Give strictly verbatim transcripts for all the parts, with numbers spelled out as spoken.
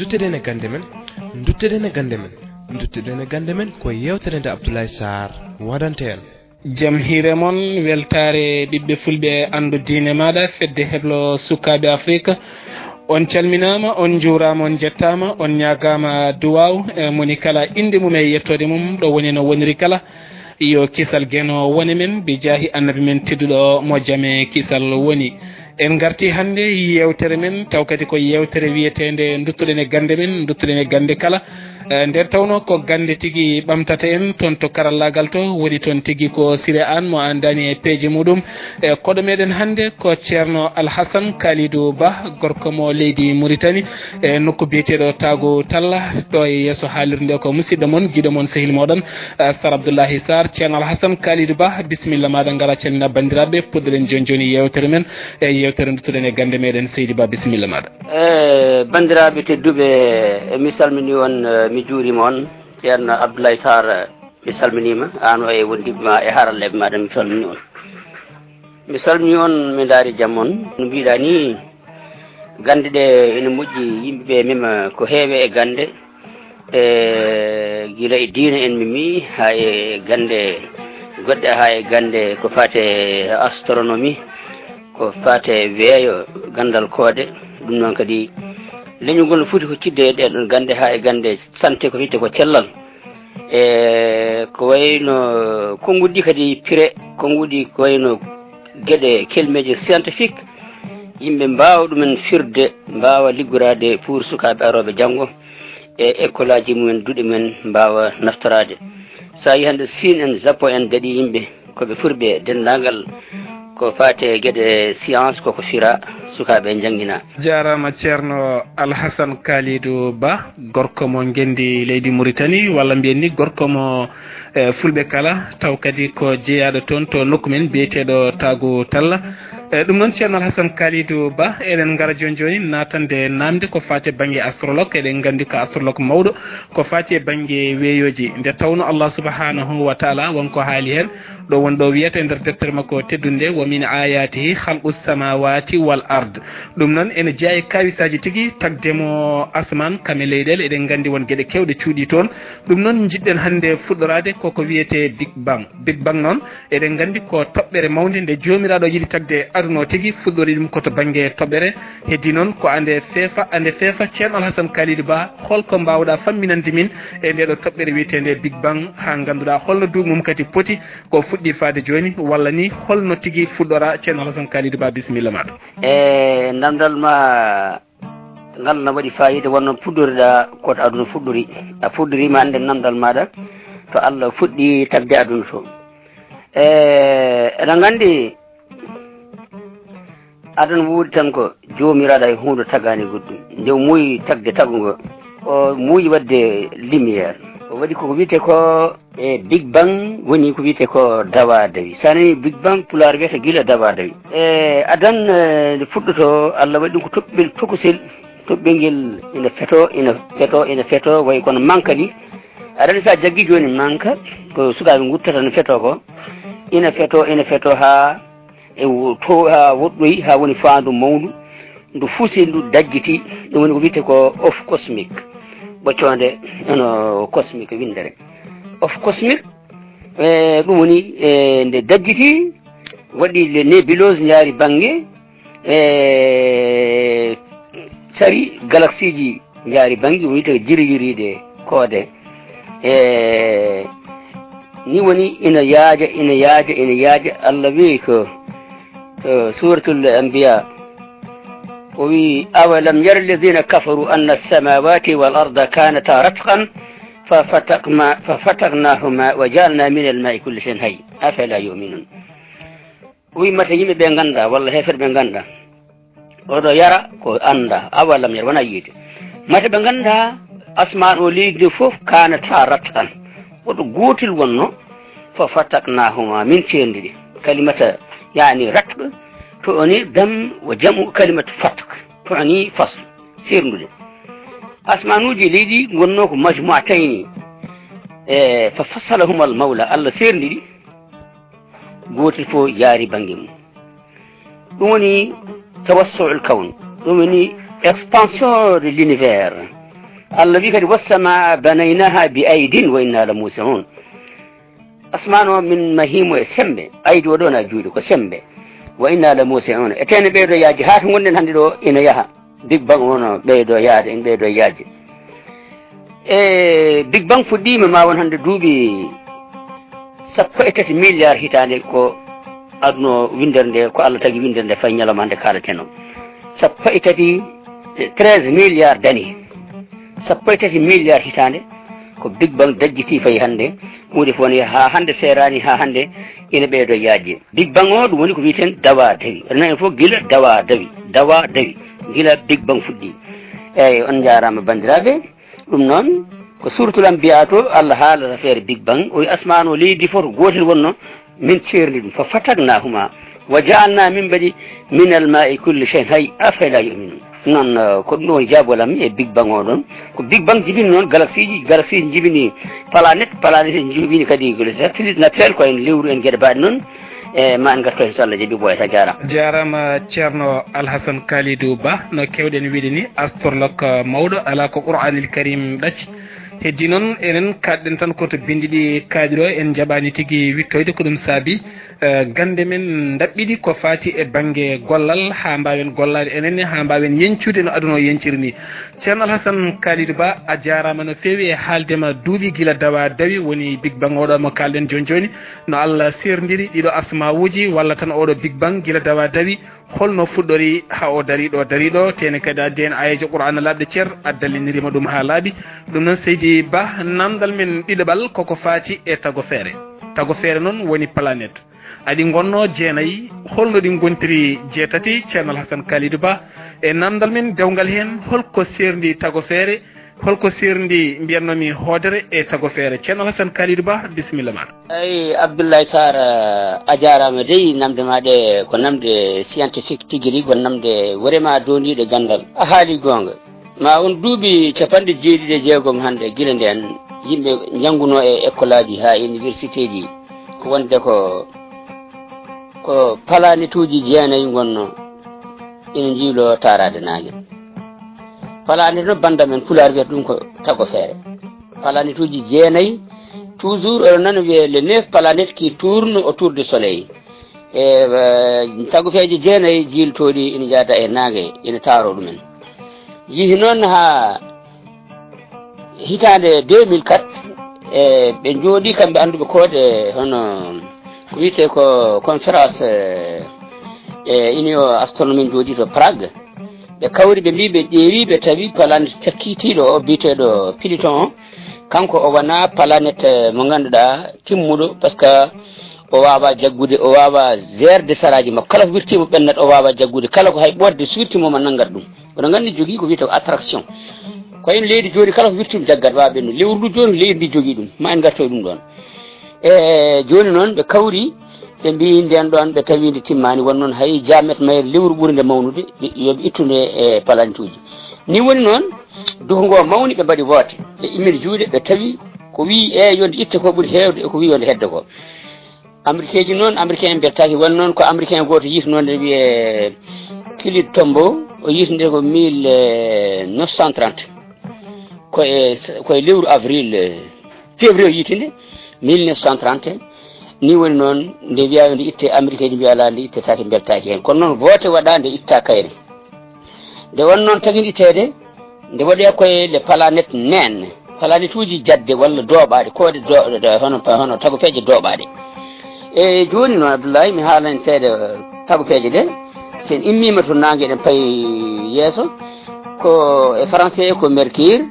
Ndutteɗen e gannde men, ndutteɗen e gannde men, ndutteɗen e gannde men ko yeewtere nde Abdoulaye Sarr waɗanta en. Jam hiire mon, weltaare ɓiɓɓe fulɓe, anndu diine maaɗa, fedde heblo sukaaɓe Afrika. On calminaama, on njuuraama, on njettaama, on ñaagaama duwaaw, e moni kala innde mum e yettoode mum, ɗo woni no woniri kala. Yo kisal geno wone men, bi jaahi annabi men tedduɗo mo jame kisal woni. En ngarti hannde yeewtere men, taw kadi ko yeewtere wiyeteende nduttuɗen e gannde men, nduttuɗen e gannde kala. Eh, nden tawno ko gannde tigi ɓamtata en toon to karallaagal to, woni toon tigi ko Siré Anne mo anndani e peeje muɗum. Eh, koɗo meɗen hannde ko Ceerno Alhasan Kalidou Ba, gorko mo leydi Mauritanie, e nokku biyeteeɗo Taagu Talla, ɗo e yeeso haalirde nde ko musidɗo mon, giɗo mon, sehil moɗon, eh, Sar Abdoullahi Sarr. Ceerno Alhasan Kalidou Ba, bisimilla maɗa, ngara calmina banndiraaɓe, puɗɗoɗen jooni jooni yeewtere men, e yeewtere nduttuɗen e gannde meɗen. Seydi Ba, bisimilla maɗa. E banndiraaɓe tedduɓe, e mi salmini on, e mi juurima on. Ceerno Abdoulaye Sarr, mi salminiima, aan o e wondiɓe ma e haralleeɓe maɗa, mi salmini on. Mi salmini on, mi ndaari jam on. No mbiɗa ni, gannde ɗe ene moƴƴi, yimɓe ɓe mema ko heewe e gannde, e gila e diine en memi, haa e gannde goɗɗe, haa e gannde ko faate astronomie, ko faate weeyo, ganndal koode. Ɗum noon kadi leñol ngol no foti ko cidde e ɗee ɗoon gannde, haa e gannde santé ko wiyetee ko cellal. E ko wayno konnguɗi kadi pire, konnguɗi ko wayno geɗe kelmeeje scientifique, yimɓe mbaawa ɗumen firde, mbaawa liggoraade pour sukaaɓe arooɓe janngo e école aji mumen, duɗe mumen mbaawa naftoraade. So a yii hannde Siin en, Japon en daɗi yimɓe ko ɓe furɓe denndaangal ko faati e geɗe science, koko fira sukaaɓe njannginaa. Jaaraama Ceerno Alhasan Kalidou Ba, gorko mo ngenndi leydi Mauritanie, walla mbiyen ni gorko mo, eh, fulɓe kala, taw kadi ko jeyaaɗo toon to nokku men biyeteeɗo Taagu Talla. Eh, ɗum noon, Ceerno Alhasan Kalidou Ba, eɗen ngara jooni jooni naatande naamnde ko faati e bannge astrologue. Eɗen nganndi ko astrologue mawɗo ko faati e bannge weeyooji. Nde tawno Allah subhanahu wa taala won ko haali heen, ɗo won ɗo wiyata e nder deftere makko teddunde, "Wa min ayatihi khalqus samawati wal ard." Ɗum noon ene jeyaa e kawisaaji tigi, tagde mo asmaan kam e leyɗeele. Eɗen nganndi won geɗe keewɗe cuuɗi toon. Ɗum noon njiɗɗen hannde fuɗɗoraade koko wiyetee Big Bang. Big Bang noon, eɗen nganndi ko toɓɓere mawnde nde Joomiraaɗo yiɗi tagde aduna o tigi, fuɗɗori ɗum ko to bannge toɓɓere. Heddi noon ko ande feefa, ande feefa, Ceerno Alhasan Kalidou Ba, holko mbaawɗaa famminande min e nde ɗo toɓɓere wiyeteende Big Bang, haa ngannduɗaa holno duuɓi mum kadi poti, ko fuɗɗi faade jooni, walla ni holno tigi fuɗɗora? Ceerno Alhasan Kalidou Ba, bisimilla maɗa. E namdal ma ngal na waɗi faayiida, wonno puɗɗoriɗaa ko to aduna fuɗɗori. A fuɗɗoriima annde namdal maɗa to Allah fuɗɗi tagde aduna to. E eɗen nganndi aduna woodi tan ko Joomiraaɗo e huunde tagaani goɗɗum. Nde o muuyi tagde tago ngo, o muuyi waɗde lumière. O waɗi koko wiyetee ko e Big Bang, woni ko wiyetee ko dawa dawi. So a nanii Big Bang, Pulaar wiyata gila dawa dawi. E adan, e, nde fuɗɗotoo, Allah waɗi ɗum ko toɓɓel tokosel. Toɓɓel ngel ina feto, ina feto, ina feto, wayi kono manka ni. Aɗa anndi so a jaggii jooni manka, ko sukaaɓe nguttata no feto ko. Ina feto, ina feto haa e wo-, to, haa woɗɗoyi, haa woni faandu mawndu. Ndu fusi, ndu dajjiti, ɗum woni ko wiyetee ko œuf cosmique. Ɓoccoonde hono cosmique winndere. Œuf cosmique, e, ɗum woni, e, nde dajjiti, waɗi les nébuleuses, njaari bannge, e, sari galaxiiji, njaari bannge, woni to jiri yiriiɗe koode. E, ni woni ina yaaja, ina yaaja, ina yaaja. Allah wiyi ko, ko Suuratul Anbiya, o wiyi, "Awalam yara alladhina kafaru anna as-samawati wal arda kanata ratqan fa fataqna-, fa fataqnahuma wa ja'alna min al-ma'i kulli shay'in hayy. Afala yu'minun." O wiyi, mata yimɓe ɓe ngannda, walla heeferɓe ɓe ngannda. Oɗo yara ko annda, awalam yara, wona yiide. Mata ɓe ngannda asmaan o leydi ndi fof kanata ratqan. Woto gootel wonno, fa fataqnahuma, min ceerndi ɗi. Kalimata, yani ratq, to oni dam wa jam'u kalimatu fatq. To oni fasl, seerndude. Asmaanuuji e leydi ngonnoo ko majmu'atayni. E, fa fassalahuma al mawla, Allah seerndi ɗi. Gootel fof yaari bannge mum. Ɗum woni tawassu'ul kawn. Ɗum woni expansion de l'univers. Allah wi kadi, "Wassamaa banaynaha bi aydin wa inna la musiun." Asmaan o min mahimo e sembe, aydi o ɗo na juuɗe, ko sembe. "Wa inna la musiun." E tene ɓeydo yaaji, haa to gonɗen hannde ɗo ina yaha. Big Bang o no ɓeydo yaade, en ɓeydo yaaji. E Big Bang fuɗɗiima ma won hannde duuɓi sappo e tati milliard hitaande ko aduna o winndere nde, ko Allah tagi winndere nde fay ñalawma hannde kaalaten o. Sappo e tati, treize milliards d'années. Sappo e tati milliards hitaande ko Big Bang dajjiti fay hannde. Huunde fof ne haa hannde seeraani, haa hannde ina ɓeydo yaajde. Big Bang o ɗum woni ko wiyeten dawa dawi. Enen en fof gila dawa dawi, dawa dawi. Gila Big Bang fuɗɗi. Eyyi, on njaaraama banndiraaɓe. Ɗum noon ko Suuratul Anbiyaa to Allah haalata feere Big Bang. O wi asmaan o leydi fof ko gootel wonno, min ceerndi ɗum. "Fa fataknahuma wa ja'alna min ba'di minal ma'i kulli shay'in hayy, afala yu'minun." Noon, eh, ko ɗum ɗo woni jaabolam e Big Bang o ɗon. Ko Big Bang jibini noon galaxie ji, galaxie ji jibini planète, planète ji jibini kadi ko les satellites naturels, ko en lewru en geɗe baaɗe noon. E ma en ngarto heen so Allah jaɓi, ɓooyata. Jaaraama. Jaaraama Ceerno Alhasan Kalidou Ba, no keewɗen wiide ni, astrologue mawɗo, alaa ko Qur'aanil Karim ɗacci. Heddi noon, enen kaɗɗen tan ko to binndi ɗi kaaɗi ɗo, en njaɓaani tigi wittoyde ko ɗum saabi, eh, gannde men ndaɓɓiɗi ko faati e bannge gollal, haa mbaawen gollaade enen ne, haa mbaawen yeñcude no aduna o yeñciri ni. Ceerno Alhasan Kalidou Ba, a jaaraama no feewi e haalde ma duuɓi gila dawa dawi, woni Big Bang oɗo mo kaalɗen jooni jooni, no Allah seerndiri ɗiɗo asmawuuji, walla tan oɗo Big Bang gila dawa dawi, holno fuɗɗori haa o darii ɗo darii ɗo, tene kadi a addi heen aayeeje Qur'aana laaɓɗe cer, a dalliniri ma ɗum haa laaɓi. Ɗum noon, seydi Ba, naamndal men ɗiɗaɓal koko faati e tagofeere. Tagofeere noon woni planète. Aɗi ngonno jeenayi, holno ɗi ngontiri jeetati, Ceerno Alhasan Kalidou Ba? E naamndal men dewngal heen, holko seerndi tagofeere? Holko seerndi, mbiyatnoomi, hoodere e tagofeere? Ceerno Alhasan Kalidou Ba, bisimilla ma. Eyi, Abdoulaye Sarr, a jaaraama dey, naamnde ma ɗe ko naamnde scientifique tigi rigi, ko naamnde vraiment doondiiɗe ganndal. A haali goonga. Ma won duuɓi capanɗe jeeɗiɗi e jeegom hannde, gila ndeen yimɓe njanngunoo e ekkolaaji haa e universitéeji, ko wonde ko, ko palanetuuji jeenayi ngonnoo ina njiiloo taaraade naange. Palanet no banndam en Pulaar wiyata ɗum ko tagofeere. Palanetuuji jeenayi, toujours oɗon nana wiyee les neuf planètes qui tournent autour du soleil. E, eh, tagofeeje jeenayi jiiltooɗi ina njaada e naange, ina taaroo ɗumen. Yehi noon haa hitaande deux mille quatre, e ɓe njooɗii kamɓe annduɓe koode, hono ko wiyetee ko conférence, eh, e Union Astronomique njooɗii to Prague. Ɓe kawri, ɓe mbii, ɓe ƴeewi, ɓe tawi planète cakkitiiɗo o, biyeteeɗo Pluton o, kanko o wonaa planète, eh, mo ngannduɗaa timmuɗo, par ce que o waawaa jaggude, o waawaa gérde saraaji makko. Kala ko wirtii mo ɓennat, o waawaa jaggude. Kala ko hay ɓoodde so wirtii mo, omo nanngata ɗum. Oɗon nganndi, jogii ko wiyetee ko attraction. Ko en leydi jooni, kala ko wirtii ɗum jaggat, waawaa ɓennude. Lewru ndu jooni, leydi ndi jogii ɗum. Ma en ngartoy ɗum ɗoon. E jooni noon, ɓe kawri, ɓe mbii ndeen ɗoon, ɓe tawi nde timmaani, won noon hay diamètre mayre lewru ɓuri nde mawnude, ɓe, yo ɓe ittu nde e palanetuuji. Ni woni noon, duko ngo mawni, ɓe mbaɗi woote. Ɓe immini juuɗe, ɓe tawi ko wii e yo nde itte ko ɓuri heewde e ko wii yo nde heddo ko. Américain ji noon, Américain en mbeltaaki, won noon ko Américain gooto yiitunoo nde wiyee Kilid Tombo, o yiiti nde ko mille neuf cent trente. Ko e, ko e lewru avril, eh, février o yiiti nde, mille neuf cent trente. Ni woni noon, nde wiyaa yo nde itte, Américain ji mbiya alaa, nde ittetaake, mbeltaaki heen. Kono noon, woote waɗaa, nde ittaa kayre. Nde won noon taginde itteede, nde waɗoya koye les planètes naines, planetuuji jadde walla dooɓaaɗe, koode do-, do-, hono, hono tagopeeje dooɓaaɗe. E jooni noon, Abdoulaye, mi haalan seeɗa tagopeeje ɗe. So en immiima to naange, eɗen payi yeeso, ko e français ko Mercure,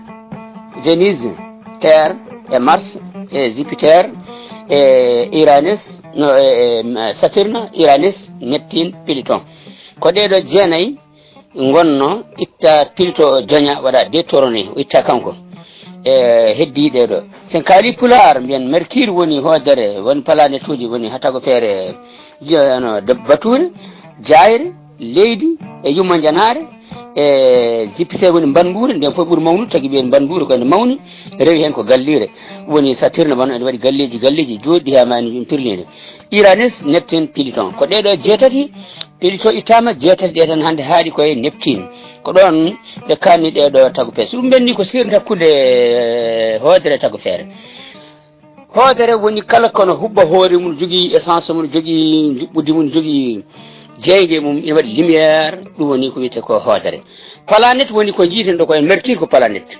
Venise, Terre, e Mars, e Jupiter, e Uranus, no, e, e Saturne, Uranus, Neptune, Pluton. Ko ɗee ɗoo jeenayi ngonno, itta Pluton o joña, waɗa détrôné, o itta kanko. E heddi ɗee ɗoo. Sen kaali Pulaar, mbiyen Mercure woni hoodere, woni planetuuji, woni ha tagofeere, je-, no, de-, bature, jayre, leydi, e yumma janaare, e Jupiter woni mbannduure, nden fof ɓuri mawnude, tagi mbiyen mbannduure ko ene mawni, rewi heen ko galliire. Woni Saturne, wano ene waɗi galleeji, galleeji jooɗi ha maani ɗum pirlinde. Uranus, Neptune, Pluton. Ko ɗee ɗoo jeetati, Pluton ittaama, jeetati ɗee tan hannde haaɗi koye Neptune. Ko ɗoon ɓe kaanni ɗee ɗo tagu feere. So ɗum ɓenni ko sirde hakkunde hoodere e tagu feere. Hoodere woni kala kono huɓɓa hoore mum, jogii essence mum, jogii njuɓɓudi mum, jogii jeynge mum, ina waɗi lumière, ɗum woni ko wiyetee ko hoodere. Planète woni ko njiiten ɗo ko en mercure ko planète.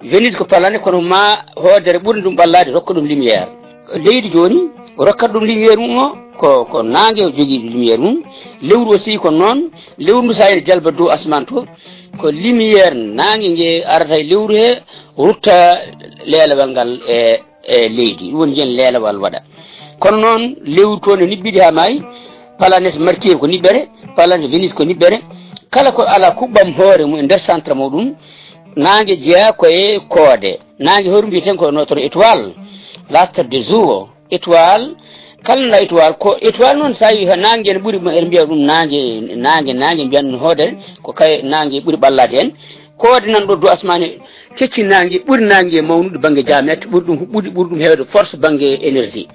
Venus ko planète, kono ma hoodere ɓuri ɗum ɓallaade, rokka ɗum lumière. Leydi jooni, rokkat ɗum lumière mum o, ko, ko naange o jogii lumière mum. Lewru aussi ko noon, lewru ndu so ene jalba dow asmaan to, ko lumière naange nge arata e lewru he, rutta leelewal ngal e, e leydi. Ɗum woni yen leelewal waɗa. Kono noon, lewru to ne niɓɓiɗi haa maayi, planète mercure ko niɓɓere, planète Venus ko niɓɓere. Kala ko ala kuɓɓam hoore mum e nder centre muɗum, naange jeyaa ko e koode. Naange hoɗum mbiyeten ko notre étoile, l'astre de jour, étoile, kala na étoile, ko étoile noon, so a yii naange ne ɓuri, eɗen mbiya ɗum naange, naange, naange mbiyan hoodere, ko kay naange ɓuri ɓallaade en. Koode nan ɗo dow asmaane kecci naange, ɓuri naange mawnude bannge diamètre, ɓuri ɗum huɓɓude, ɓuri ɗum heewde force bannge énergie.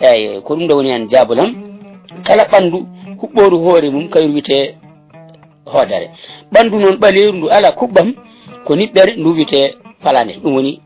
Eeyi, ko ɗum ɗo woni heen jaabolam. Kala ɓanndu huɓɓooru hoore mum, kayru wiyetee hoodere. Ɓanndu noon ɓaleeru ndu alaa kuɓɓam, ko niɓɓere, ndu wiyetee planète. Ɗum woni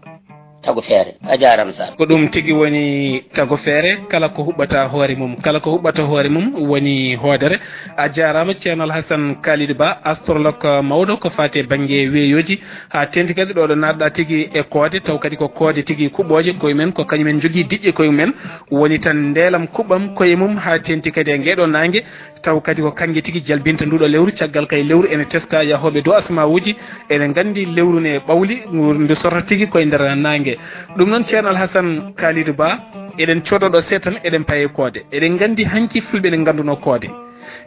tago feere. A jaaraama, Sar. Ko ɗum tigi woni tago feere, kala ko huɓɓata hoore mum, kala ko huɓɓata hoore mum woni hoodere. A jaaraama, Ceerno Alhasan Kalidou Ba, astrologue mawɗo ko faati e bannge weeyooji. Haa teeŋti kadi ɗo ɗo naatɗa tigi e koode, taw kadi ko koode tigi kuɓɓooje koye men, ko kañum en njogii diƴƴe koye mum en, woni tan ndeelam kuɓɓam koye mum, haa teeŋti kadi e ngeeɗo naange, taw kadi ko kannge tigi jalbinta nduɗo lewru, caggal kay lewru ene teska yahooɓe dow asmawuuji, eɗen nganndi lewru ne ɓawli, ngu, ndu sorra tigi koye nder naange. Ɗum noon, Ceerno Alhasan Kalidou Ba, eɗen coodo ɗo seeɗa tan, eɗen paye koode. Eɗen nganndi hanki fulɓe ne ngannduno koode.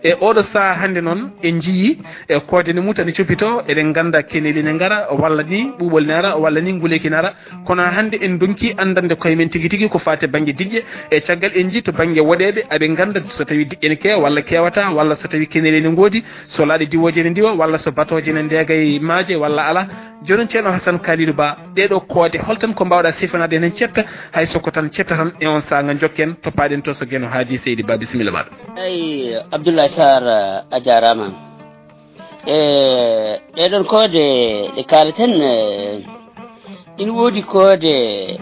E oɗo sahaa hannde noon, en njiyii e koode ne muta ne copito, eɗen ngannda keneeli ne ngara, walla ni ɓuuɓol ne ara, walla ni nguleeki ne ara. Kono hannde en ndonki anndande koye men tigi tigi ko faati e bannge diƴƴe. E caggal en njii to bannge woɗeeɓe, aɓe ngannda so tawi diƴƴe ne keewa walla keewata, walla so tawi keneeli ne ngoodi, so laaɗe diwooje ne ndiwa, walla so batooje ne ndeega e maaje, walla alaa. Jooni noon, Ceerno Hasan Kalidou Ba, ɗee ɗoo koode, hol tan ko mbaawɗaa sifanaade heen cetta, hay so ko tan cetta tan, e oon sahaa nga njokken, toppaaɗen to so Geno Haaji Seydi Ba, bisimilla maaɗa. Eey, Abdoulaye Sarr, a jaaraama. E ɗee ɗoon koode ɗe kaaleten, e, ina woodi koode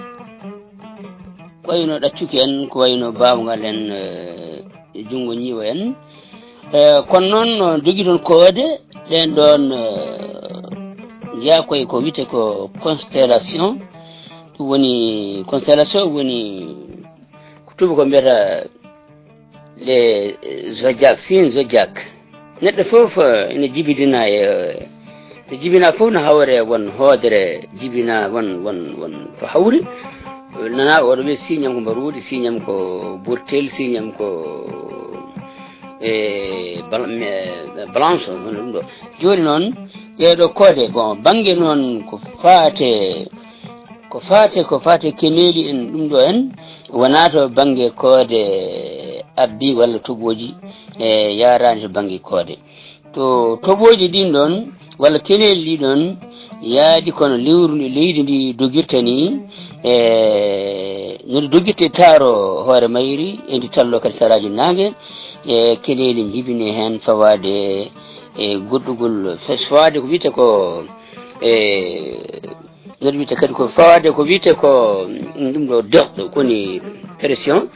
ko wayno ɗaccuki en, ko wayno baawngal en, e, junngo ñiiwa en. E, kono noon, no jogii toon koode, ɗeen ɗoon, e, njeyaa koye ko wiyetee ko constellation. Ɗum woni, constellation woni ko tuuba ko mbiyata les zodiaques, signes zodiaques. Neɗɗo fof, eh, ene jibinaa e, eh, nde jibinaa fof no hawre won hoodere jibinaa won, won, won to hawri. Nana oɗo wiya signe am ko mbaruudi, signe am ko burtel, signe am ko, eh, bal-, eh, blanche, hono ɗum ɗo. Jooni noon, ɗee ɗoo koode, bon, bannge noon ko faate, ko faate, ko faate keneeli en, ɗum ɗo en, wonaa to bannge koode abbi walla toɓooji, e yaaraani to bannge koode. To toɓooji ɗin ɗon, walla keneeli ɗi ɗon, yaadi kono lewru ndi, leydi ndi dogirta ni, e no ndi dogirta e taaro hoore mayri, e ndi tallo kadi saraaji naange, e keneeli njibini heen fawaade e goɗɗugol, fes-, fawaade ko wiyetee ko, e, no wiyetee kadi ko fawaade ko wiyetee ko, mm, ɗum ɗo derɗo, ko woni pression,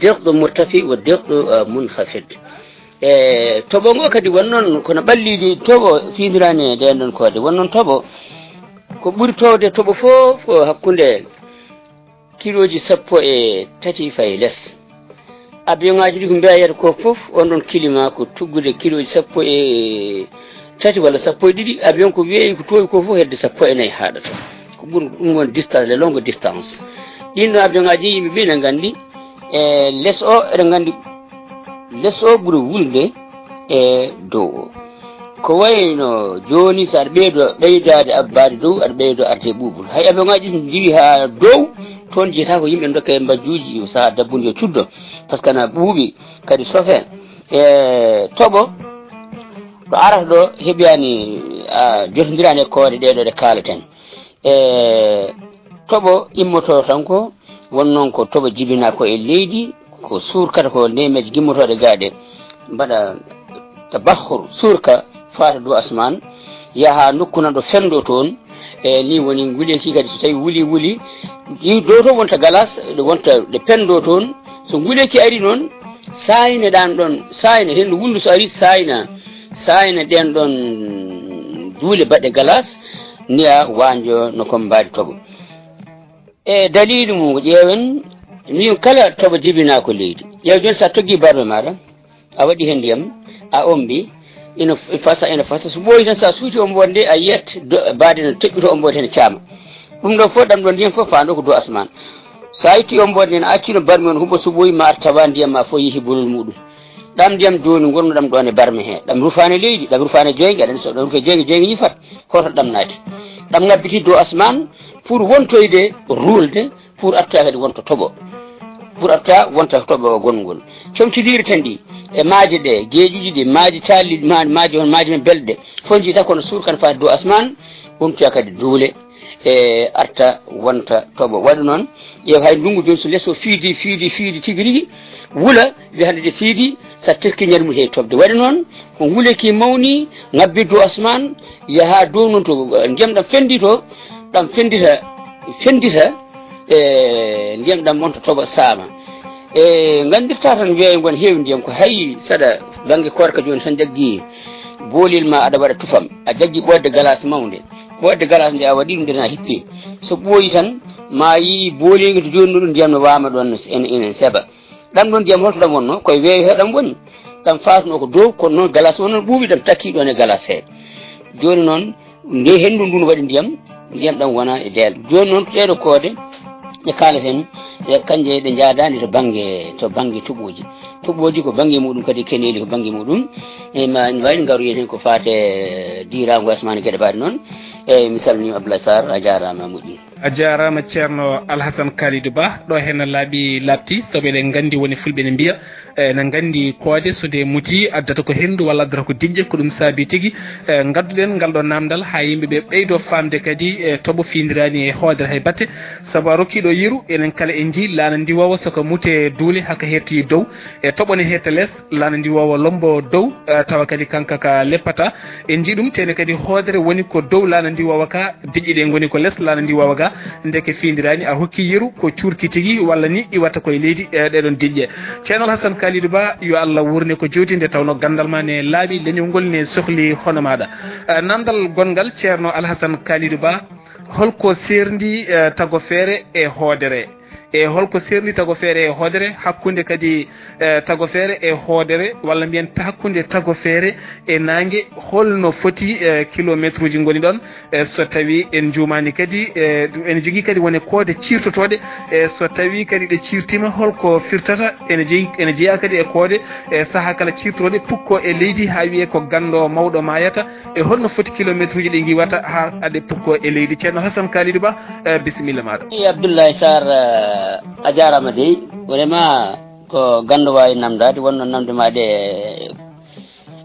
derɗo murtafi wa derɗo, eh, munkhafid. E toɓo ngo kadi won noon kono ɓalliiji toɓo fiindirani e ndeen ɗoon koode. Won noon toɓo ko ɓuri toowde toɓo fof ko hakkunde kilooji sappo e tati fayi les. Avion ŋaaji ɗi ko mbiyaa yeeto ko fof, on ɗon climat ko tuggude kilooji sappo e tati walla sappo e ɗiɗi. Avion ko weeyi ko toowi ko fof hedde sappo e nayi haaɗata. Ko ɓuri ɗum won distance, les longues distances. Ɗin ɗo avion ŋaaji yimɓe ɓe ne nganndi, e les o, eɗen nganndi les o ɓuri wulde e dow o. Ko wayno jooni, so aɗa ɓeydo ɓeydaade abbaade dow, aɗa ɓeydo arde e ɓuuɓol. Hay avion ŋaaji ɗi so ndiwi haa dow, toon jeyata ko yimɓe ndokka e mbajjuuji, sahaa dabbude yo cuddo, par ce que ana ɓuuɓi, kadi sofe. E toɓo, ɗo arata ɗo heɓiyaani, a, jotondiraani e koode ɗee ɗo ɗe kaaleten. E toɓo immotoo tan ko, won noon ko toɓo jibinaa ko e leydi, ko suurkata ko neemeeje gimmotooɗe gaa ɗe, mbaɗa tabahhur, suurka, faata dow asmaan, yaha nokku nan ɗo fendo toon. E ni woni nguleyki kadi, so tawi wuli, wuli, ɗi dow to wonta galas, ɗe wonta ɗe pendo toon. So nguleyki ari noon, saayne ɗan ɗon, saayne, hendu wulndu so ari, saayna, saayna ɗen ɗon duule baɗɗe galas, niya waanjo no kon mbaadi toɓo. E daliilu mum, ko ƴeewen, min kala toɓo jibinaa ko leydi. Ƴeew jooni, so a toggi barme maaɗa, a waɗi heen ndiyam, a ombi, ina f-, fasa, ina fasa. So ɓooyi tan, so a suuti omboode nde, a yiyat do-, baade no toɓɓito omboode heen caama. Ɗum ɗo fof, ɗam ɗo ndiyam fof faando ko dow asmaan. So a itti omboode nden, a accino barme on huɓo, so ɓooyi ma ar tawa ndiyam ma fof yehi bolol muɗum. Ɗam ndiyam jooni ngonno ɗam ɗon e barme he, ɗam rufaani leydi, ɗam rufaani jeynge, aɗa anndi so ɗam rufi jeynge, jeynge ñifat, hoto ɗam naati. Ɗam ngabbiti dow asmaan pour wontoyde, ruulde, pour arta kadi wonta toɓo. Pour arta wonta toɓo gongol. Comci liiri tan ɗi, e maaje ɗe, geeƴuji ɗi, maaje caalɗi, ma-, maaje on, maaje men belɗe. Fof njiita kono suur kan faati dow asmaan, wontoya kadi duule, e arta wonta toɓo. Waɗi noon, ƴeew hay ndunngu jooni so les o fiidi, fiidi, fiidi tigi rigi, wula, wiya hannde de fiidi, so a teski ñande mum heewi toɓde. Waɗi noon, ko nguleyki mawni, ngabbi dow asmaan, yaha dow noon to, eh, ndiyam ɗam fendi to, ɗam fendita, fendita, e ndiyam ɗam wonta toɓo saama. E nganndirta tan weeyo ngon heewi ndiyam, ko hay saɗa bannge koorka jooni tan jaggi boolel ma aɗa waɗa tufam, a jaggi ɓoodde galas mawnde, ɓoodde galas nde a waɗi ɗum nde na hippi. So ɓooyi tan, ma yi boolel to jooni ɗum ndiyam no waama ɗon ene, ene seeɓa. Ɗam ɗon ndiyam holto ɗam wonno? Koye weeyo he ɗam woni. Ɗam faatuno ko dow, kono noon galas o noon ɓuuɓi ɗam takki ɗon e galas he. Jooni noon, nde henndu ndun waɗi ndiyam, ndiyam ɗam wona e deel. Jooni noon, ɗeeɗo koode ɗe kaaleten, e kanje ɗe njaadaani to bannge, to bannge toɓooji. Toɓooji ko bannge muɗum, kadi keneeli ko bannge muɗum. E ma en wawi ngaroyen heen ko faate diirango asmaani geɗe mbaɗe noon. E mi salminiima Abdoulaye Sarr, a jaaraama, a moƴƴi. A jaaraama Ceerno Alhasan Kalidou Ba, ɗo heen laaɓi laaɓti, sabu eɗen nganndi woni fulɓe ne mbiya, eh, ene nganndi koode so nde muti addata ko henndu walla addata ko diƴƴe, ko ɗum saabi tigi, eh, ngadduɗen ngal ɗo naamndal haa yimɓe ɓe ɓeydo faamde kadi, eh, toɓo fiindiraani e hoodere hay batte, sabu a rokkiiɗo yeru, enen kala en njii laana ndiwoowa soko mute duule haka hetti dow, e toɓo ne hetta les, laana ndiwoowa lombo dow, eh, tawa kadi kanka ka leppata. En njii ɗum, tene kadi hoodere woni ko dow laana ndiwoowa ka, diƴƴe ɗe ngoni ko les laana ndiwoowa ga. Ndeke fiindiraani, a hokki yeru ko cuurki tigi, walla ni iwata koye leydi, eh, ɗeɗon diƴƴe. Ceerno Alhasan Kalidou Ba, yo Allah wuurne ko joodi, nde tawno ganndal ma ne laaɓi, leñol ngol ne sohli hono maaɗa. Eh, naamndal gonngal, Ceerno Alhasan Kalidou Ba, holko seerndi, eh, tagofeere e hoodere? E holko seerndi tagofeere e hoodere, hakkunde kadi, eh, tagofeere e hoodere, walla mbiyen ta-, hakkunde tagofeere e naange, holno foti, eh, kilomeetruuji ngoni ɗon? Eh, so tawi en njuumaani kadi, eh, ɗum ene jogii kadi wone koode ciirtotooɗe, eh, so tawi kadi ɗe ciirtiima, holko firtata? Ene jeyi, ene jeyaa kadi e koode, eh, sahaa kala ciirtooɗe, pukko e leydi haa wiyee ko ganndo mawɗo maayata. E holno foti kilomeetruuji ɗi ngiwata haa aɗe pukko e leydi? Ceerno Hasan Kalidou Ba, eh, bisimilla maaɗa. Eyyi, Abdoulaye Sarr, eh, a jaaraama dey. Vraiment, ko ganndo waawi namdaade, wonno namde ma ɗe,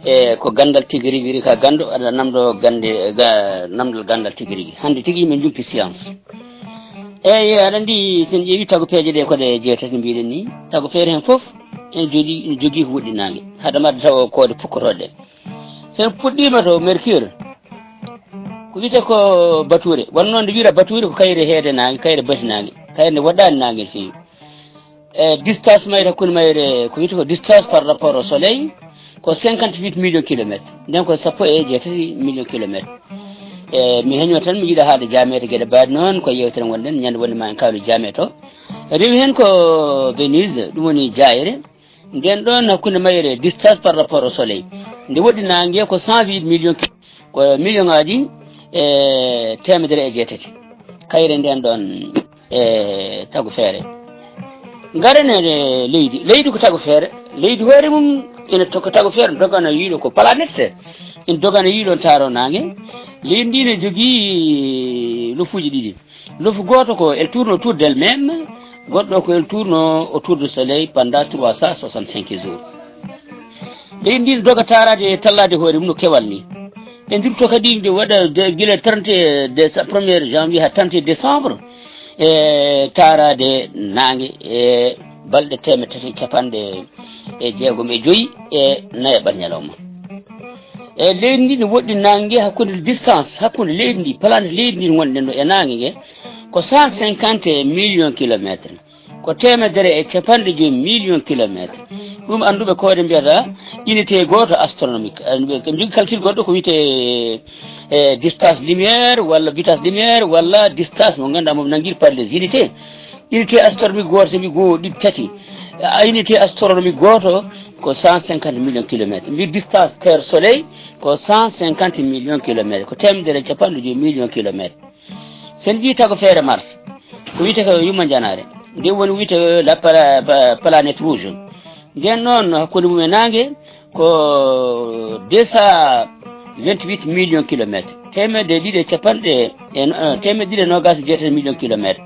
e ko ganndal tigi rigi ri ka ganndo, aɗa namdo gannde, ga-, namdal ganndal tigi rigi. Hannde tigi yimɓe njumpi science. Eyyi, aɗa anndi, so en ƴeewi tagopeeje ɗe ko ɗe jeetati mbiɗen ni, tagopeere heen fof ene jogii, ene jogii ko woɗɗi naange. Haɗa mbaɗa taw koode pukkotooɗe ɗe. So en puɗɗiima to Mercure, ko wiyetee ko bature, wano noon nde wiyra bature ko kayre heede naange, kayre bati naange, kayre nde woɗɗaani naange no feewi. E distance mayre hakkunde mayre, ko wiyetee ko distance par rapport au soleil, ko cinquante-huit millions kilomètres. Nden ko sappo e jeetati millions kilomètres. E mi heño tan, mi yiɗa haalde jaameete geɗe mbaɗe noon, ko yewtere ngonɗen, ñande wonde ma en kaalu jaameeto. Rewi heen ko Venise, ɗum woni jaayre. Nden ɗon hakkunde mayre, distance par rapport au soleil, nde woɗɗi naange ko cent huit millions ki-, ko million ngaji e teemedere e jeetati. Kayre nden ɗon e tago feere. Ngaren e leydi. Leydi ko tago feere. Leydi hoore mum ina to-, ko tago feere, dogana yiiɗo ko planète. Ina dogana yiiɗo taaro naange. Leydi ndi ne jogii lofuuji ɗiɗi. Lofu gooto ko elle tourne autour d'elle-même, goɗɗo ko elle tourne autour du soleil pendant trois cent soixante-cinq jours. Leydi ndi doga taaraade e tallaade hoore mum no kewal ni. E ndirto kadi nde waɗa de, gila trente de sa-, premier janvier haa trente décembre, e taaraade naange e balɗe teemedde tati e capanɗe jeegom e joyi e nayaɓal ñalawma. E leydi ndi no woɗɗi naange nge hakkunde distance, hakkunde leydi ndi, planète leydi ndi wonɗen ɗo e naange nge, ko cent cinquante millions kilomètres. Ko teemedere e capanɗe joyi millions kilomètres. Ɗum annduɓe koode mbiyata unité gooto astronomique. Annduɓe ko njogii calcul goɗɗo ko wiyetee, e, distance lumière walla vitesse lumière walla distance mo ngannduɗaa mo nanngir par les unités. Unité astronomique gooto, so mbi goo, ɗiɗi, tati. A unité astronomique gooto ko cent cinquante millions kilomètres. Mbi distance Terre Soleil ko cent cinquante millions kilomètres. Ko teemedere e capanɗe joyi millions kilomètres. Sen njii tago feere Mars, ko wiyetee ko yumma njanaare. Nde woni wiyetee la pla-, pla-, planète rouge. Nden noon, hakkunde mum e naange ko deux cent vingt-huit millions kilomètres. Teemedde ɗiɗi e capanɗe, e no-, eh, teemedde ɗiɗi e noogaas e jeetati millions kilomètres.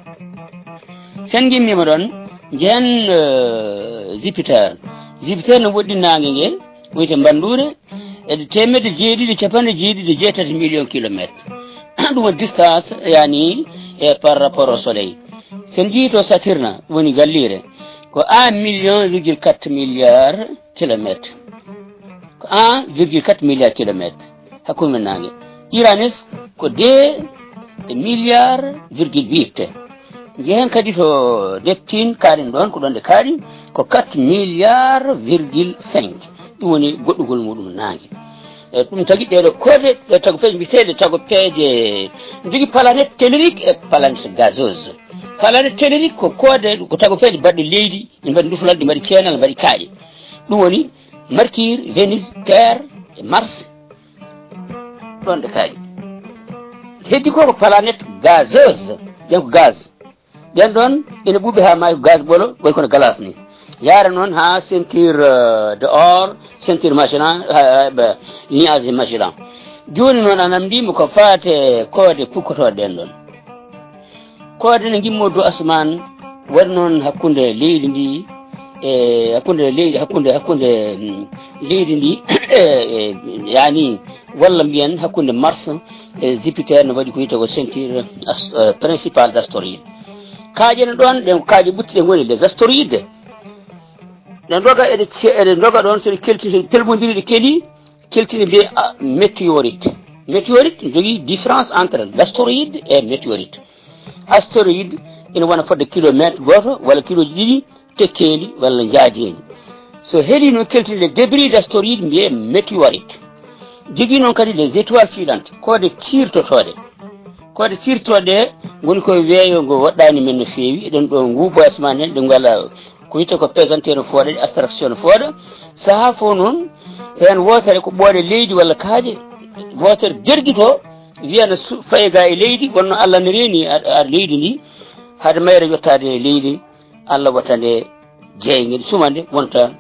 Sen ngimmiima ɗoon, njehen, eh, Jupiter. Jupiter no woɗɗi naange nge, wiyetee mbannduure, e teemedde jeeɗiɗi e capanɗe jeeɗiɗi e jeetati millions kilomètres. Ɗum woni distance, yaani, e par rapport au soleil. Sen njii to Saturne, ɗum woni galliire, ko un million virgule quatre milliards kilomètres. Ko un virgule quatre milliards kilomètres hakkunde men naange. Uranus ko deux milliards virgule huit. Njehen kadi to Neptune, kaaɗen ɗoon, ko ɗoon ɗe kaaɗi, ko quatre milliards virgule cinq. Ɗum woni goɗɗugol muɗum naange. E ɗum tagi ɗeɗo koode, ɗe tagopeeje mbiyeteeɗe tagopeeje, jogii planète tellurique e planète gazeuse. Planète tellurique ko koode, ko tagopeeje baɗɗe leydi, ina mbaɗi nduflal, ɗi mbaɗi ceenal, mbaɗi kaaƴe. Ɗum woni Mercure, Vénus, Terre e Mars. Ɗoon ɗe kaaƴi. Heddi ko, ko planète gazeuse, ƴeew ko gaz. Ɓen ɗoon ina ɓuuɓi haa maayi ko gaz ɓolo, wayi kono glace ni. Yaara noon haa ceinture, euh, de or, ceinture Magellan, euh, euh, nuage Magellan. Jooni noon a namndii mo ko faati e koode kukkotooɗe ɗeen ɗoon. Koode ne ngimmoo dow asmaan, waɗi noon hakkunde leydi ndi, e hakkunde leydi, hakkunde, hakkunde, mm, leydi ndi, e, e, yaani, walla mbiyen hakkunde Mars e Jupiter, no waɗi ko wiyetee ko ceinture ast-, eh, principale d'astéroïdes. Kaaƴe ne ɗoon, ɗen ko kaaƴe ɓuttuɗe ngoni les astéroïdes. Ɗe ndoga, eɗe ce-, eɗe ndoga ɗoon, so ɗe kelti, so ɗe pelmondiri, ɗe keli, keltini mbiye, ah, météorite. Météorite ne jogii différence entre l'astéroïde et météorite. Astéroïde ina wona fodde kilomètre gooto walla kilooji ɗiɗi, tekkeeli walla njaajeeli. So heli noon, keltini les débris d'astéroïdes, mbiye météorite. Jogii noon kadi les étoiles filantes, koode ciirtotooɗe. Koode ciirtotooɗe ngoni koye weeyo ngo woɗɗaani men no feewi. Eɗen ɗo nguubo asmaan heen, ɗe ngala ko wiyetee ko pesante no fooɗa, ɗe attraction no fooɗa. Sahaa fof noon, heen wootere ko ɓooɗe leydi walla kaaƴe, wootere dergitoo, wiya no su-, fayi ga e leydi, wonno Allah ne reeni a, a leydi ndi, hade mayre yottaade e leydi, Allah watta nde jeeyge, nde suma nde, wonta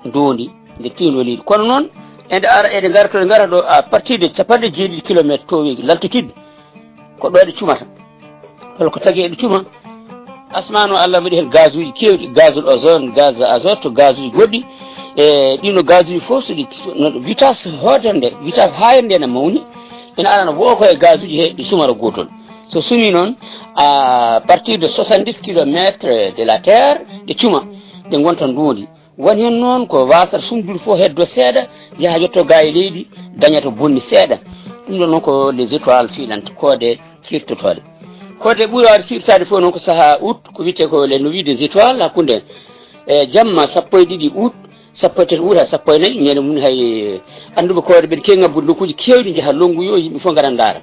ndoondi, nde tiindoo leydi. Kono noon, eɗe ara, eɗe ngara to, eɗe ngara ɗo à partir de capanɗe jeeɗiɗi kilomètres tooweeji laltitiiɗi, ko ɗo ɗe cumata. Hol ko tagi eɗe cuma? Asmaan o, Allah waɗi heen gazuuji keewɗi, gaz ozone, gaz azote, gazuuji goɗɗi. E ɗiino gazuuji fof, so ɗi, no, vitesse hoodere nde, vitesse haayere nde ene mawni, ene arana woo ko e gazuuji he, ɗi sumata gootol. So sumii noon, à partir de soixante-dix kilomètres de la Terre, ɗe cuma, ɗe ngonta ndoondi. Won heen noon ko waasata sumdude fof, heddo seeɗa, yaha yetto ga e leydi, daña to bonni seeɗa. Ɗum ɗon noon ko les étoiles filantes, koode ciirtotooɗe. Koode ɓuri waawde ciirtaade fof noon ko sahaa août, ko wiyetee ko les nuits des étoiles, hakkunde, e, jamma sappo e ɗiɗi août, sappo e tati août haa sappo e nayi, ñande mum hay annduɓe koode ɓe keewi ngabbude nokkuuji keewɗi, njaha lonngu yo yimɓe fof ngara ndaara.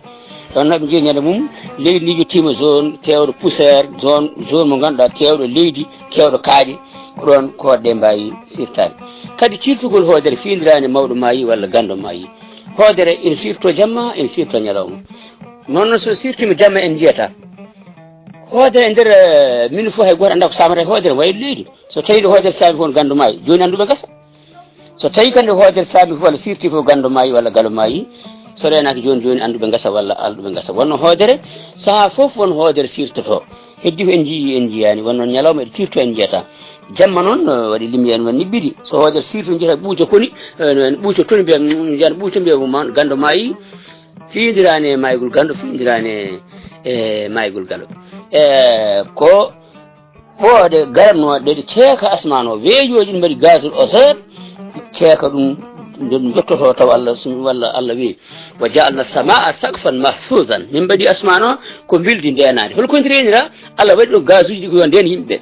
Ɗoon noon ɓe njehi ñande mum, leydi ndi yettiima zone keewɗo poussière, zone, zone mo ngannduɗaa keewɗo leydi, keewɗo kaaƴe, ko ɗoon koode ɗe mbaawi siirtaade. Kadi ciirtugol hoodere fiindiraani mawɗo maayi walla ganndo maayi. Hoodere ene siirtoo jamma, ene siirtoo ñalawma. Noon noon so siirtiima jamma en njiyata. Hoodere e nder, eh, min fof hay gooto anndaa ko saamata e hoodere, wayi leydi. So tawii ɗo hoodere saami fof ganndo maayi, jooni annduɓe ngasa. So tawii kadi hoodere saami fof walla siirti fof ganndo maayi walla galo maayi, so reenaaki jooni jooni annduɓe ngasa walla alɗuɓe ngasa. Wonno hoodere, sahaa fof won hoodere siirtotoo. Heddi ko en njiyii, en njiyaani. Wonno ñalawma eɗe siirtoo en njiyata. Jamma noon, eh, waɗi lumière noon niɓɓiɗi. So hoodere siirtoo njiyata ɓuuco koni, eh, no en ɓuuco toni mbiya, mm, njiyata ɓuuco mbiya mo ma-, ganndo maayi. Fiindiraani e maaygol ganndo, fiindiraani e, e maaygol galo. E ko ɓooɗe garanooɗe ɗe ceeka asmaan o, weejooji ɗi mbaɗi gazole ozone, ceeka ɗum Nde ɗum jottoto taw Allah sum-, walla Allah wi, "Wa ja'alna samaa saqfan mahfuuzan." Min mbaɗi asmaan o ko mbildi ndeenaandi. Hol ko ndireenira? Allah waɗi ɗo gazuuji ɗi ko yo ndeen yimɓe.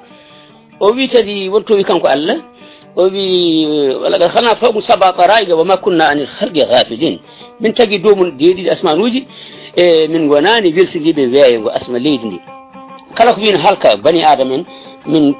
O wi kadi, wonto wi kanko Allah, o wi, "Wa laqad khalaqna fawqahum sab'a taraa'iqa wa ma kunna anil khalqi ghafilin." Min tagi dow mum jeeɗiɗi asmaanuuji, e min ngonaani welsindiiɓe weeyo ngo asma leydi ndi. Kala ko wiyno halka bani Aadama en, min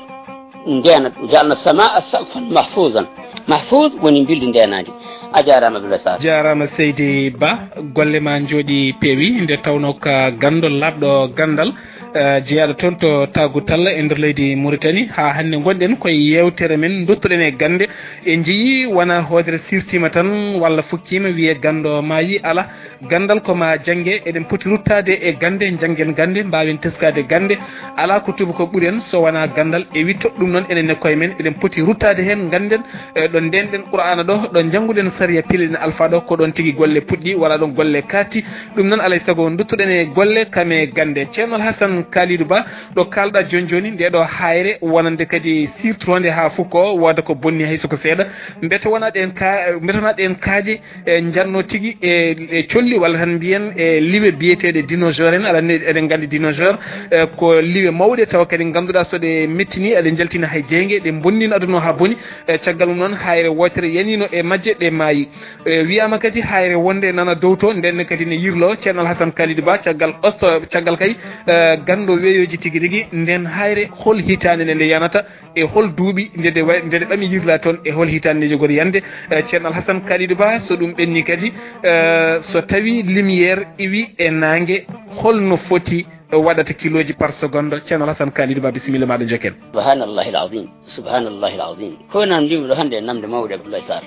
ndeenat, "Ja'alna samaa saqfan mahfuuzan." Mahfuuz woni mbildi ndeenaandi. A jaaraama, Abdoulaye Sarr. Jaaraama, Seydi Ba. Golle ma njooɗi peewi, nde tawnoo ka ganndo laaɓɗo ganndal, eh, jeyaaɗo toon to Taagutal e nder leydi Mauritanie. Haa hannde ngonɗen koye yeewtere men, duttoɗen e gannde. En njiyii wona hoodere sirtiima tan walla fukkiima, wiyee ganndo maayi. Alaa, ganndal ko ma jannge. Eɗen poti ruttaade e gannde, njanngen gannde, mbaawen teskaade gannde. Alaa ko tuuba ko ɓuri en so wonaa ganndal e witto. Ɗum noon, enen e koye men, eɗen poti ruttaade heen, ngannden, eh, ɗo ndeenɗen Qur'aana ɗo, ɗo njannguɗen sariya, pileɗen alfaa ɗo, ko ɗoon tigi golle puɗɗi, walla ɗoon golle kaatti. Ɗum noon, alaa e sago, nduttoɗen e golle kam e gannde. Ceerno Alhasan Kalidou Ba, ɗo kaalɗaa jooni jooni, ndee ɗo haayre wonande kadi sirtoonde haa fukko, wooda ko bonni hay so ko seeɗa. Mbete wonaa ɗeen ka-, mbete wonaa ɗeen kaaƴe, e, njanno tigi e, e colli, walla tan mbiyen e liwe biyeteeɗe dinosaure en. Aɗa anndi, eɗen nganndi dinosaure, e, ko liwe mawɗe, tawa kadi ngannduɗaa so ɗe mettini, aɗe njaltina hay jeynge, ɗe bonnino aduna o haa boni. E, caggal mum noon, haayre wootere yaniino e majje, ɗe maayi. E, wiyaama kadi haayre wonde nana dow to, ndeen ne kadi ne yirlo. Ceerno Alhasan Kalidou Ba, caggal osto, caggal kay, e, ganndo weeyooji tigi rigi, ndeen haayre hol hitaande nde nde yanata? E hol duuɓi nde nde wa-, nde nde ɓami yirla toon, e hol hitaande nde jogori yande? Eh, Ceerno Alhasan Kalidou Ba, so ɗum ɓenni kadi, eh, so tawi lumière iwi e naange, holno foti waɗata kilooji par seconde? Ceerno Alhasan Kalidou Ba, bisimilla maaɗa, njokken. Subhanallahi al-azim, subhanallahi al-azim. Ko nan mbimi ɗo hannde e namde mawɗe Abdoulaye Sarr.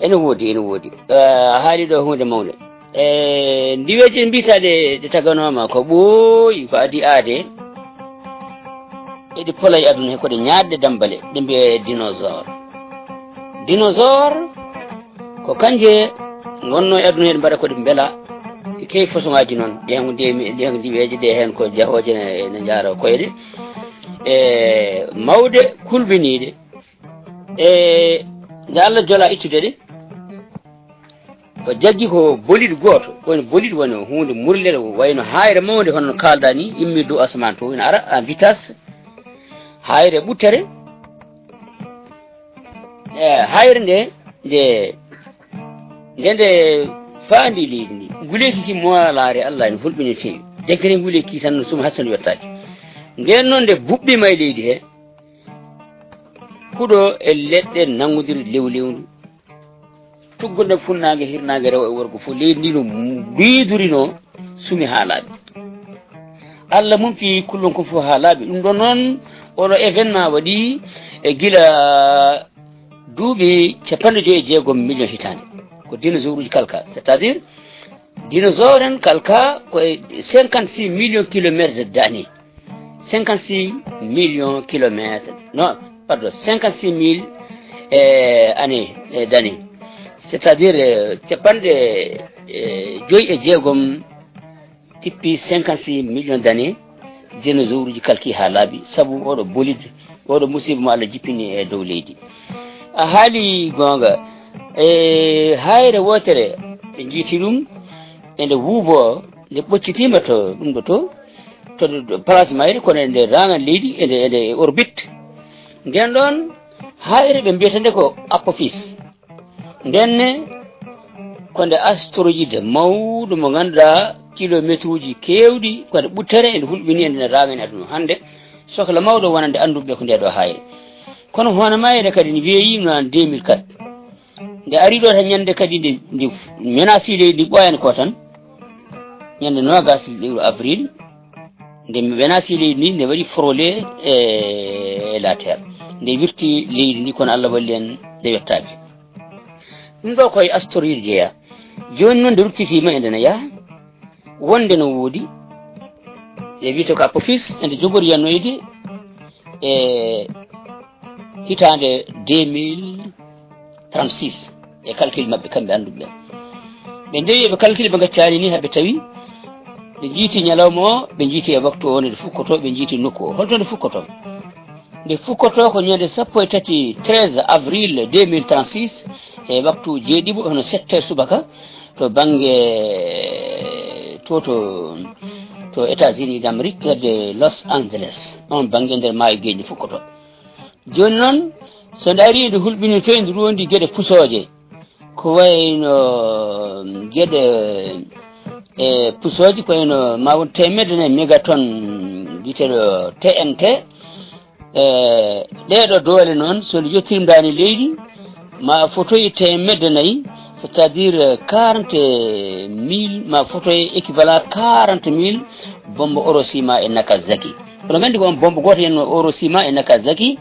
Ene woodi, ene woodi. Eh, a haali ɗo huunde mawnde. E ndiweeje mbiyetaaɗe ɗe taganooma ko ɓooyi, ko adii aade, eɗe pola e aduna he, ko ɗe ñaaɗɗe dammbale, ɗe mbiyee dinosaure. Dinosaure ko kanje ngonnoo e aduna he, ɗe mbaɗa ko ɗe mbela, ɗe keewi façon-aaji noon. Ɗeen ko nde mi-, ɗeen ko ndiweeje, ɗe heen ko jahooje ne, ne njaara koyɗe. E mawɗe kulɓiniiɗe. E nde Allah jola ittude ɗe, o jaggi ko bolide gooto, woni bolide woni huunde murlere, wayno haayre mawnde, hono no kaalɗaa ni, immi dow asamaan to, ina ara en vitesse, haayre ɓuttere. E haayre nde, nde, nde, nde faandi leydi ndi, nguleeki ki moolaare Allah ene hulɓini no feewi. Denkere nguleeki tan no suma hassanu yottaaki. Nden noon nde buɓɓiima e leydi he, huɗo e leɗɗe nanngondiri lewlewndu. Tuggunde funnaange, hirnaange, rewo e worgo fof, leydi ndi no mbiidurinoo, sumi haa laaɓi. Allah mumti kullon kon fof haa laaɓi. Ɗum ɗon noon, oɗo événement waɗi e gila duuɓi capanɗe joyi e jeegom million hitaande. Ko dinosaure uji kalka, c'est-à-dire dinosaure en kalka ko e cinquante-six millions kilomètres d'années. Cinquante-six millions kilomètres, non, pardon, cinquante-six mille, eh, années, eh, d'années. C'est-à-dire, eh, capanɗe, eh, joyi e jeegom tippi cinquante-six millions d'années, dinosaure uji kalki haa laaɓi, sabu oɗo bolide, oɗo musiba mo Allah jippini e dow leydi. A haali goonga, e haayre wootere ɓe njiiti ɗum, e nde wuubo, nde ɓoccitiima to ɗum ɗo to, to, to place mayre, kono e nde raana leydi, e nde, e nde orbite. Nden ɗon haayre ɓe mbiyata nde ko Apophis. Nden ne, ko nde astéroïde mawɗo mo ngannduɗaa kilomeetruuji keewɗi, ko nde ɓuttere, e nde hulɓini, e nde raagani aduna. Hannde, sokla mawɗo wonande annduɓe ko nde ɗo haayre. Kono hono mayre kadi ne weeyi no an deux mille quatre. Nde ari ɗo tan ñande kadi nde, nde menasi leydi ndi ɓooyani ko tan. Ñande noogas lewru avril, nde menasi leydi ndi, nde waɗi frôlé e, e la terre. Nde wirti leydi ndi, kono Allah walli en nde yottaaki. Ɗum ɗo koye astéroïde jeeya. Jooni noon nde ruttitiima e nde na yaha. Wonde no woodi, e wiyte ko Apophis, ende jogori yanoyde e hitaande deux mille trente-six, e calcul maɓɓe kamɓe annduɓe ɓen. Ɓe ndewi eɓe calcul, ɓe ngaccaani ni, haɓe tawi ɓe njiiti ñalawma o, ɓe njiiti e waktu o, nde fukkoto, ɓe njiiti nokku o. Holto nde fukkoto? Nde fukkotoo ko ñande sappo e tati, treize avril deux mille trente-six, e waktu jeeɗiɗi, hono sept heures subaka, to bannge, to, to, to États-Unis d'Amérique, hedde Los Angeles. On bannge nder maayo geeƴi fukkotoo. Jooni noon, so nde arii, nde hulɓinii toon, nde rondi geɗe pusooje. Ko wayno geɗe, e, pusooji, ko wayno ma won teemedde nayi mégatonne, biyeteeɗo T N T. E, ɗeeɗo doole noon, so nde yottirimdaani leydi, ma fotoye teemedde nayi, c'est-à-dire quarante mille, ma fotoye équivalent quarante mille bombe Hiroshima e Nagasaki. Oɗon nganndi ko on bombe gooto yen, Hiroshima e Nagasaki,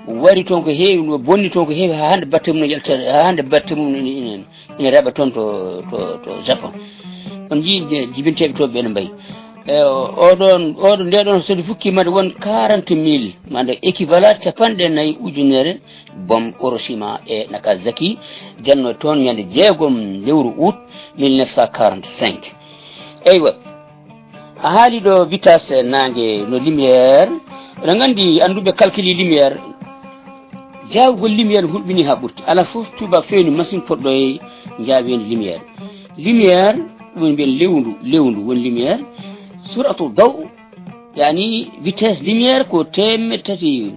wari toon ko heewi, no bonni toon ko heewi, haa hannde batte mum no yalta, haa hannde batte mum ina, ina, ina reɓa toon to, to, to Japon. On njii je-, jibinteeɓe to ɓe no mbayi. E, o-, oɗon, oɗo, nde ɗon so nde fukkii, mande won quarante mille, mande équivalent capanɗe nayi ujunere bombe Hiroshima e Nagasaki, janno toon ñande jeegom lewru août mille neuf cent quarante-cinq. Eywa, a haali ɗo vitesse naange no lumière. Oɗon nganndi, annduɓe calcul lumière, jaawgol lumière hulɓinii haa ɓurti. Alaa fof tubaak feewni machine poɗɗo e njaawendi lumière. Lumière, ɗum woni mbiyen lewndu, lewndu woni lumière. Suratu daw, yani vitesse lumière ko teemeɗɗe tati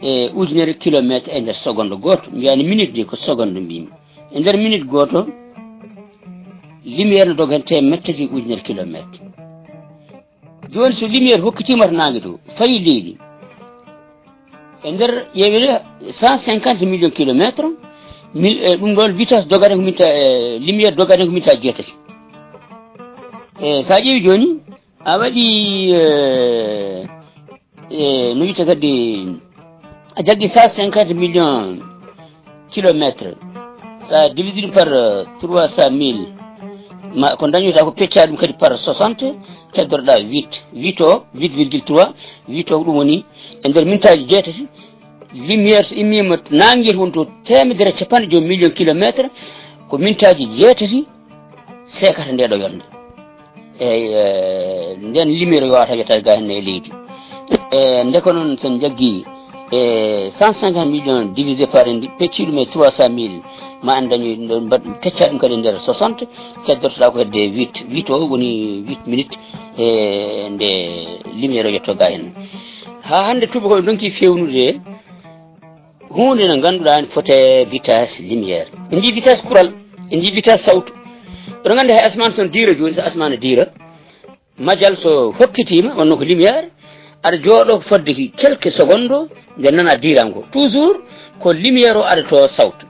e ujunere kilomètre e nder seconde gooto. Mbiyani minute de ko seconde mbimi. E nder minute gooto, lumière no doga heen teemeɗɗe tati ujunere kilomètre. Jooni, so lumière hokkitiima to naange to, fayi leydi, e nder, ƴeewee, cent cinquante millions kilomètres, mil-, e ɗum ɗoon vitesse dogata ko minta, e lumière dogata ko minta jeetati. E so a ƴeewi jooni, a waɗi, e, e, no wiyta kadi, a jaggi cent cinquante millions kilomètres, so a divise ɗum par, euh, trois cent mille, ma ko dañoyta ko, pecca ɗum kadi par soixante, keddotoɗa huit, huit o, huit virgule trois, huit o ko ɗum woni e nder mintaaji jeetati, lumière so immiima naange to woni to teemedere capanɗe jowi million kilomètres, ko mintaaji jeetati seekata nde ɗo yolnde. Eyyi, eh, nden lumière yo wata yetta ga hen e leydi. E nde ko noon, sen jaggi, e cent cinquante millions divisé par indi, pecci ɗum e trois cent mille, ma en dañi ɗum ɗo, mbaɗ-, pecca ɗum kadi e nder soixante, keddotoɗa ko hedde huit, huit o woni huit minutes, e nde lumière o yetto ga hen. Ha hande tubakoɓe donki fewnude, huunde nde ngannduɗaa ne foti e vitesse lumière. En njii vitesse kural, en njii vitesse sawtu. Oɗon nganndi hay asmaan so ne diira jooni, so asmaan ne diira, majal so hokkitiima, wonno ko lumière, aɗa jooɗoo ko fodde ki quelques secondes, nde nana diiram ko. Toujours ko lumière o aɗa to sawtu.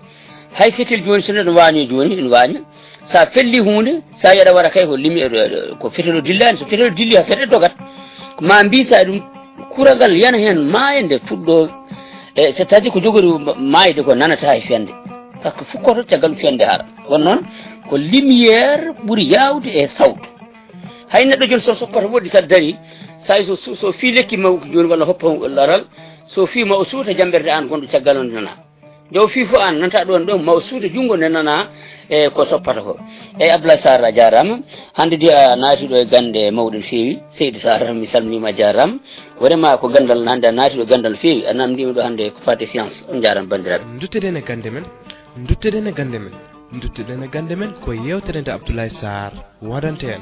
Hay fetel jooni, so neɗɗo waañi jooni, ene waaña. Sa felli huunde, sa yiya aɗa wara kay ko limi-, ko fetel o dillaani, so fetel o dilli, ha fetel dogat. Ma mbi sa ɗum, kuragal yana heen maaya nde fuɗɗo, e, c'est-à-dire ko jogori ma-, maayde ko nanata e fende. Par ce que fukkoto caggal fende hara. Kono noon, ko lumière ɓuri yaawde e sawtu. Hay neɗɗo jooni so soppata woɗɗi sa dari, sa so, so, so fii lekki mawki jooni walla hoppa laral, so fii ma o suuta jammberde an gonɗo caggal on nana. Nde o fii fof aan nanta ɗoon ɗoon, ma o suuta junngo nde nana e ko soppata ko. Eyi, Abdoulaye Sarr, a jaaraama. Hannde de a naati ɗo e gannde mawɗe no feewi. Seydi Sarr, mi salminiima, a jaaraama. Vraiment ko ganndal, hannde a naati ɗo e ganndal no feewi. A namndiima ɗo hannde ko faati e science. On njaaraama, banndiraaɓe. Ndutteden e gannde men, ndutteden e gannde men, ndutteden e gannde men ko yeewtere nde Abdoulaye Sarr waɗante en.